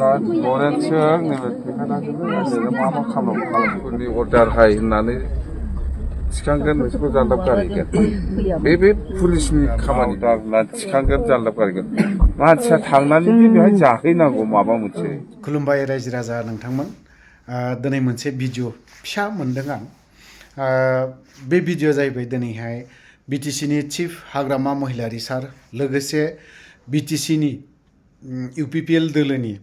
लरेन्सजों नैबे फैखानाखौनो मा मा खालामफोरनि अर्डार हाय होननानै थिखांगोन नोंसोरखौ जालदाब गारहैगोन बे पुलिसनि खामानि दा थिखांगोन जालदाब गारहैगोन मानसिया थांनानै बेहाय जाहैनांगौ माबा मोनसे। खुलुमबाय रायजो राजा नोंथांमोन, दिनै मोनसे भिडिअ फिसा मोनदों आं। बे भिडिअ जाहैबाय दिनैहाय बिटिसिनि चिफ हाग्रामा महिलारि सार लोगोसे बिटिसिनि इउपिपिएल दोलोनि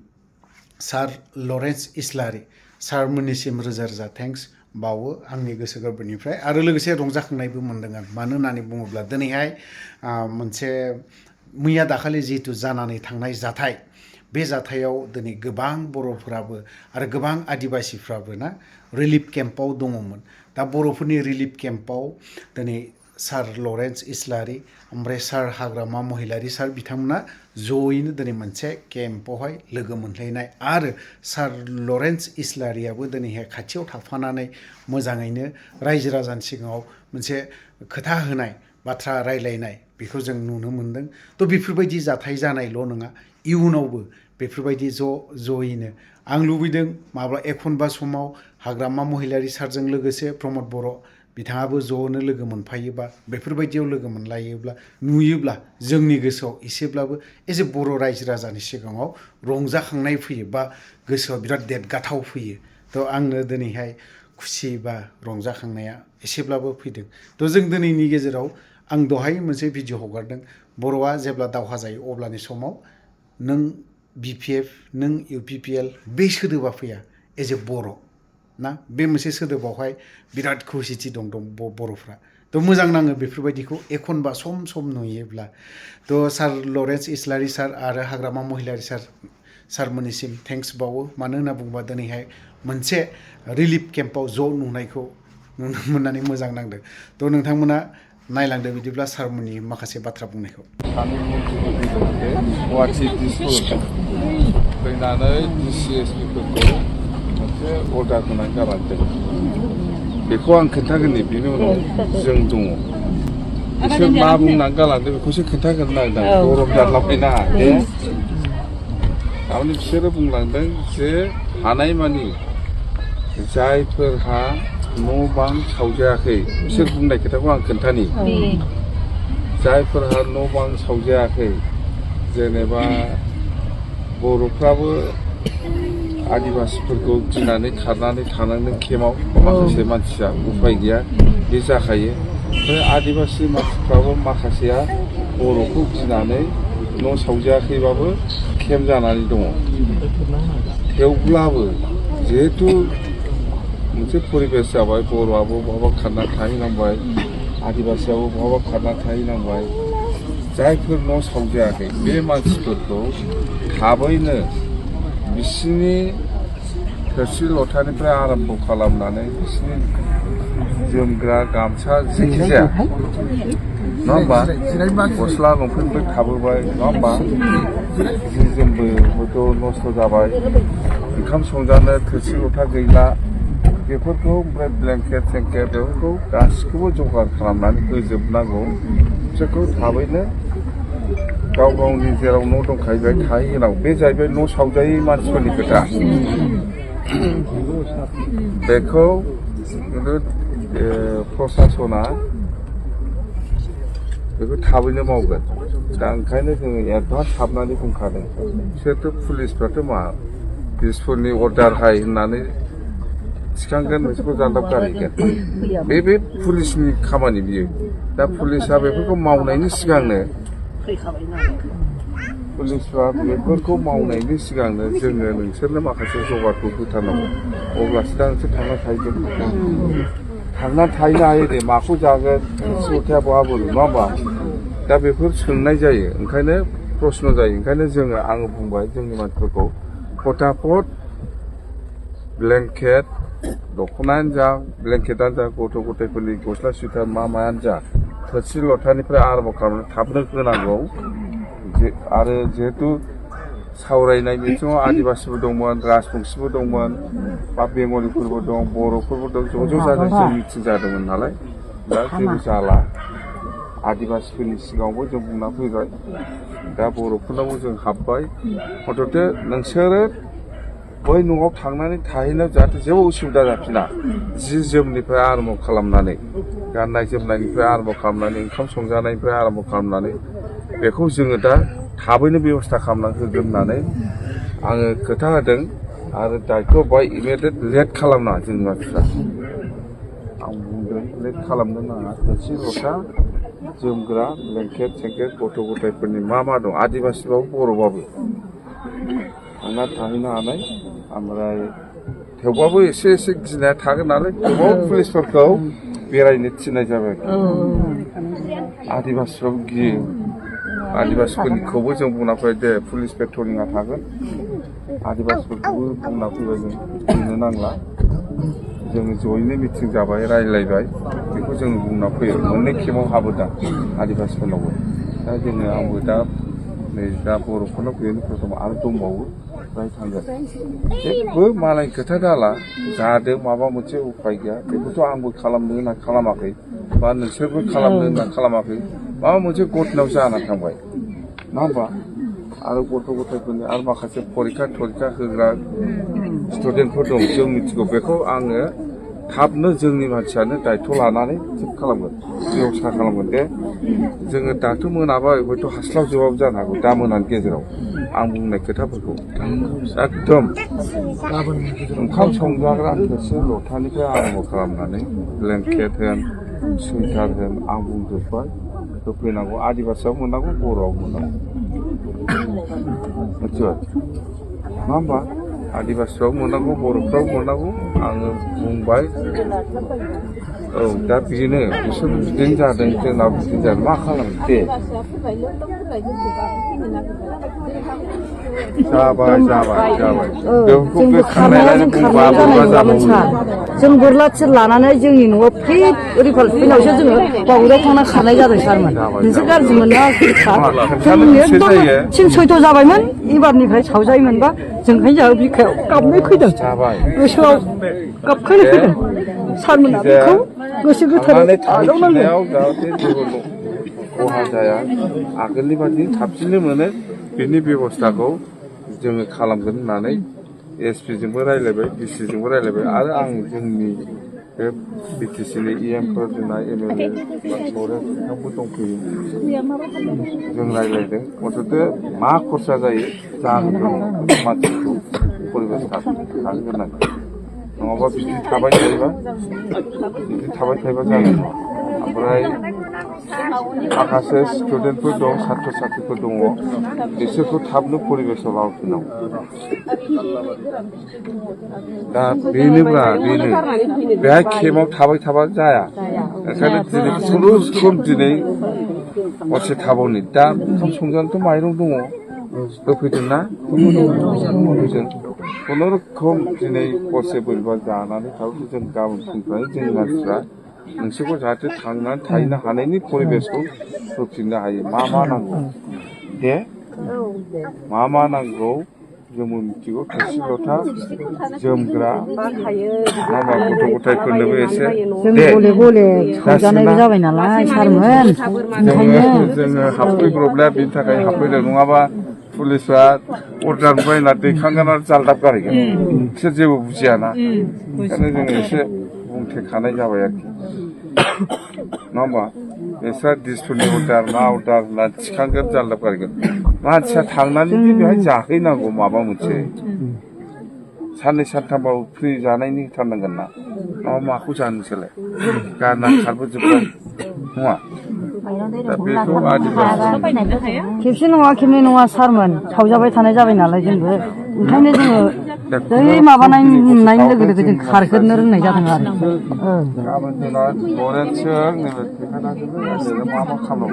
सार लरेन्स इस्लारि सारमोननिसिम रोजा रोजा थेंक्स बावो आंनि गोसो गोरबोनिफ्राय आरो लोगोसे रंजाखांनायबो मोनदों आं। मानो होननानै बुङोब्ला दिनैहाय मोनसे मैया दाखालि जिहेतु जानानै थांनाय जाथाय, बे जाथायाव दिनै गोबां बर'फोराबो आरो गोबां आदिबासिफ्राबो ना रिलिफ केम्पआव दङमोन। दा बर'फोरनि रिलिफ केम्पआव दिनै सार लरेन्स इस्लारि ओमफ्राय सार हाग्रामा महिलारि सार बिथांमोना जयैनो दिनै मोनसे केम्पआवहाय लोगो मोनलायनाय आरो सार लरेन्स इस्लारियाबो दिनैहाय खाथियाव थाफानानै मोजाङैनो रायजो राजानि सिगाङाव मोनसे खोथा होनाय बाथ्रा रायलायनाय बेखौ जों नुनो मोनदों। थ' बेफोरबायदि जाथाय जानायल' नङा, इयुनावबो बेफोरबायदि ज'यैनो आं लुबैदों माब्ला एखनबा समाव हाग्रामा महिलारि सारजों लोगोसे प्रमद बर' बिथाङाबो ज'नो लोगो मोनफायोबा बेफोरबायदियाव लोगो मोनलायोब्ला नुयोब्ला जोंनि गोसोआव एसेब्लाबो एसे बर' रायजो राजानि सिगाङाव रंजाखांनाय फैयो बा गोसोआव बिराद देरगाथाव फैयो। थ' आंनो दिनैहाय खुसि बा रंजाखांनाया एसेब्लाबो फैदों। थ' जों दिनैनि गेजेराव आं दहाय मोनसे भिडिअ हगारदों, बर'आ जेब्ला दावहा जायो अब्लानि समाव नों बिपिएफ नों इउपिपिएल बे सोदोबा फैया एज ए बर' ना, बे मोनसे सोदोबावहाय बिराद खौसेथि दं बर'फ्रा। थ' मोजां नाङो बेफोरबायदिखौ एखनबा सम नुयोब्ला। थ' सार लरेन्स इस्लारि सार आरो हाग्रामा महिलारि सारमोननिसिम थेंक्स बावो। मानो होनना बुङोबा दिनैहाय मोनसे रिलिफ केम्पआव ज' नुनायखौ नुनो मोननानै मोजां नांदों। थ' नोंथांमोना नायलांदो बिदिब्ला सारमोननि माखासे बाथ्रा बुंनायखौ। गुवाहाटि दिसपुर फैनानै डिसिएसपिफोरखौ मोनसे अर्डार होनानै गालांदों। बेखौ आं खोन्थागोननि बेनि उनाव जों दङ। बिसोर मा बुंनानै गालांदों बेखौसो खोन्थागोन नांदों। गरम जालाबायनाङा दे। थारमाने बिसोरो बुंलांदों जे हानायमानि जायफोरहा न' बां सावजायाखै बिसोर बुंनाय खोथाखौ आं खोन्थानि। जायफोरहा न' बां सावजायाखै, जेनेबा बर'फ्राबो आदिबासिफोरखौ गिनानै खारनानै थानांदों केम्पआव, माखासे मानसिया उफाय गैया बे जाखायो। ओमफ्राय आदिबासि मानसिफ्राबो माखासेया बर'खौ गिनानै न' सावजायाखैबाबो केम्प जानानै दङ। थेवब्लाबो जिहेथु मोनसे परिबेस जाबाय, बर'आबो बहाबा खारनानै थाहैनांबाय, आदिबासियाबो बहाबा खारनानै थाहैनांबाय। जायफोर न' सावजायाखै बे मानसिफोरखौ थाबैनो बिसिनि थोरसि लथानिफ्राय आरम्भ खालामनानै बिसिनि जोमग्रा गामसा जायखिजाया नङा होमबा, गस्ला लंपेन्टबो थाबोबाय नङा होमबा, जि जोमबो हयथ' नस्थ' जाबाय, ओंखाम संजानो थोरसि लथा गैला, बेफोरखौ ओमफ्राय ब्लेंकेट बेफोरखौ गासिखौबो जगार खालामनानै होजोबनांगौ। बिसोरखौ थाबैनो गाव गावनि जेराव न' दंखायो बेहाय थाहैहोनांगौ। बे जाहैबाय न' सावजायै मानसिफोरनि खोथा। बेखौ खिन्थु प्रसासना बेखौ थाबैनो मावगोन। दा ओंखायनो जोङो एडभान्स हाबनानै बुंखादों। बिसोरथ' पुलिसफ्राथ' मा दिसपुरनि अर्डार हाय होननानै थिखांगोन नोंसोरखौ जालदाब गारहैगोन बे पुलिसनि खामानि बियो। दा पुलिसा बेफोरखौ मावनायनि सिगांनो जोङो नोंसोरनो माखासे जगारखौ होथारनांगौ, अब्लासो दा नोंसोर थांना थाहैगोन। थांना थाहैनो हायो दे, माखौ जागोन, थोरसि लथाया बहा बोरो नङा होमबा। दा बेफोर सोंनाय जायो, ओंखायनो प्रश्न जायो। ओंखायनो आङो बुंबाय जोंनि मानसिफोरखौ फटाफट ब्लेंकेट दख'नायानो जा, ब्लेंकेटानो जा, गथ' गथायफोरनि गस्ला सुइटार मायानो जा, थोरसि लथानिफ्राय आरम्भ खालामनानै थाबनो होनांगौ। आरो जिहेतु सावरायनाय बिथिङाव आदिबासिबो दंमोन, राजबंसिबो दंमोन, बा बेंगलिफोरबो दं, बर'फोरबो दं, ज' जाजाय जों मिटिं जादोंमोन नालाय। दा जेबो जाला, आदिबासिफोरनि सिगाङावबो जों बुंना फैबाय, दा बर'फोरनावबो जों हाबबाय। हथथे नोंसोरो बै न'आव थांनानै थाहैनायाव जाहाथे जेबो उसुबिदा जाफिना जि जोमनिफ्राय आरम्भ खालामनानै गाननाय जोमनायनिफ्राय आरम्भ खालामनानै ओंखाम संजानायनिफ्राय आरम्भ खालामनानै बेखौ जोङो दा थाबैनो बेबस्था खालामना होगोन होननानै आङो खोथा होदों आरो दायथ' बाय इमिडियेट लेट खालामनाङा जोंनि मानसिफ्रा आं बुंदों लेट खालामनो नाङा थोरसि लथा जोमग्रा ब्लेंकेट सेंकेट गथ' गथायफोरनि मा दं आदिबासिबाबो बर'बाबो थांना थाहैनो हानाय ओमफ्राय थेवबाबो एसे गिनाया थागोन नालाय थेवबाबो पुलिसफोरखौ बेरायनो थिननाय जाबाय आदिबासिबाबो गियो आदिबासिफोरनिखौबो जों बुंना फैबाय दे पुलिस पेट्रलिंआ थागोन आदिबासिफोरखौबो बुंना फैबाय जों गिनो नांला जोङो जयैनो मिटिं जाबाय रायज्लायबाय बेखौ जोङो बुंना फैयो मोननै खेबाव हाबो दा आदिबासिफोरनावबो दा जोङो आंबो दा नै दा बर'फोरनाव बेनो प्रथम आरो दंबावो फ्राय थांगोन जेबो मालायनि खोथा दाला जादों माबा मोनसे उफाय गैया बेखौथ' आंबो खालामनो होनना खालामाखै बा नोंसोरबो खालामनो होनना खालामाखै माबा मोनसे घटनायाव जाना थांबाय नङा होमबा आरो गथ' गथायफोरनि आरो माखासे फरिखा होग्रा स्टुडेन्टफोर दं जों मिथिगौ बेखौ आङो थाबनो जोंनि मानसियानो दायथ' लानानै थिग खालामगोन बेबस्था खालामगोन दे जोङो दाथ' मोनाबाय हयथ' हास्लाबजोबाबो जानो हागौ दा मोनानि गेजेराव आं बुंनाय खोथाफोरखौ एकदम ओंखाम संजाग्रा थोरसि लथानिफ्राय आरम्भ खालामनानै ब्लेंकेट होन सुइटार होन आं बुंजोब्बाय होफैनांगौ आदिबासियाव मोननांगौ बर'आव मोननांगौ मिथिबाय नङा होमबा आदिबासिफ्राव मोननांगौ बर'फ्राव मोननांगौ आङो बुंबाय औ दा बेनो बिसोर बिदिनो जादों जोंनाव बिदिनो जादों मा खालामनो दे जाबाय जोंबो खारनायजों खारनाय जानाय नङामोन सार जों बोरला थिर लानानै जोंनि न'आव फिट रिकल फैनावसो जोङो बावुराव थांना खारनाय जादों सारमोन नोंसोर गाज्रि मोना जों एकदम थिन सयथ' जाबायमोन एबारनिफ्राय सावजायोमोनबा जोंखायनो जोंहा बिखायाव गाबनाय फैदों गोसोआव गाबखांनाय फैदों सारमोना बेखौ गोसो गोथारै आजावनांगौ जाहाथे जेबो खहा जाया आगोलनि बादि थाबसिननो मोनो बेनि बेबस्थाखौ जोङो खालामगोन होननानै एसपिजोंबो रायज्लायबाय डिसिजोंबो रायज्लायबाय आरो आं जोंनि बे बिटिसिनि इएमफोर जोंना एमएलए बिथांबो दंफैयो जों रायज्लायदों मथथे मा खरसा जायो जाहोगोन मानसिखौ परिबेस थाहोगोन नङाबा बिदि थाबाय थायोबा जानाय नङा ओमफ्राय माखासे स्टुडेन्टफोर दं सात्र साथ्रिफोर दङ बिसोरखौ थाबनो परिबेसाव लाबोफिननांगौ दा बेनो बेहाय केम्पआव थाबाय थाबा जाया ओंखायनो दिनै खुनुरुखुम दिनै हरसे थाबावनि दा ओंखाम संजानोथ' माइरं दङ होफैदोंना होफैदों खुनुरुखुम दिनै हरसे बोरैबा जानानै थाबो जों गाबोन फुंनिफ्राय जोंनि मानसिफ्रा नोंसोरखौ जाहाथे थांनानै थाहैनो हानायनि परिबेसखौ होफिननो हायो मा नांगौ दे मा नांगौ जोंबो मिथिगौ थोरसि लथा जोमग्रा माबा गथ' गथायफोरनोबो एसे दे खावजानायबो जाबाय नालाय सारमोन जोङो हाबफैब्रबनाया बिनि थाखाय हाबफैदों नङाबा पुलिसफ्रा अर्डार बायना दैखांगोन आरो जालदाब गारहैगोन बिसोर जेबो बुजियाना ओंखायनो जोङो एसे बुंथेखानाय जाबाय आरोखि नङा होमबा बिस्रा डिसफोरनि अर्डार मा अर्डार होनना थिखांगोन जालदाब गारहैगोन मानसिया थांनानै बेहाय जाहैनांगौ माबा मोनसे साननै सानथामबाबो फ्रि जानायनि होथारनांगोन ना नङा माखौ जानोसोलाय गारना खारबोजोब्बाय नङा दा बेखौ खेबसे नङा खेबनै नङा सारमोन सावजाबाय थानाय जाबाय नालाय जोंबो ओंखायनो जोङो बै माबानाय नुनाय लोगो लोगो जों खारगोरनो रोंनाय जादों आरो गाबोन जोंना लरेन्सजों नैबे मा खालामो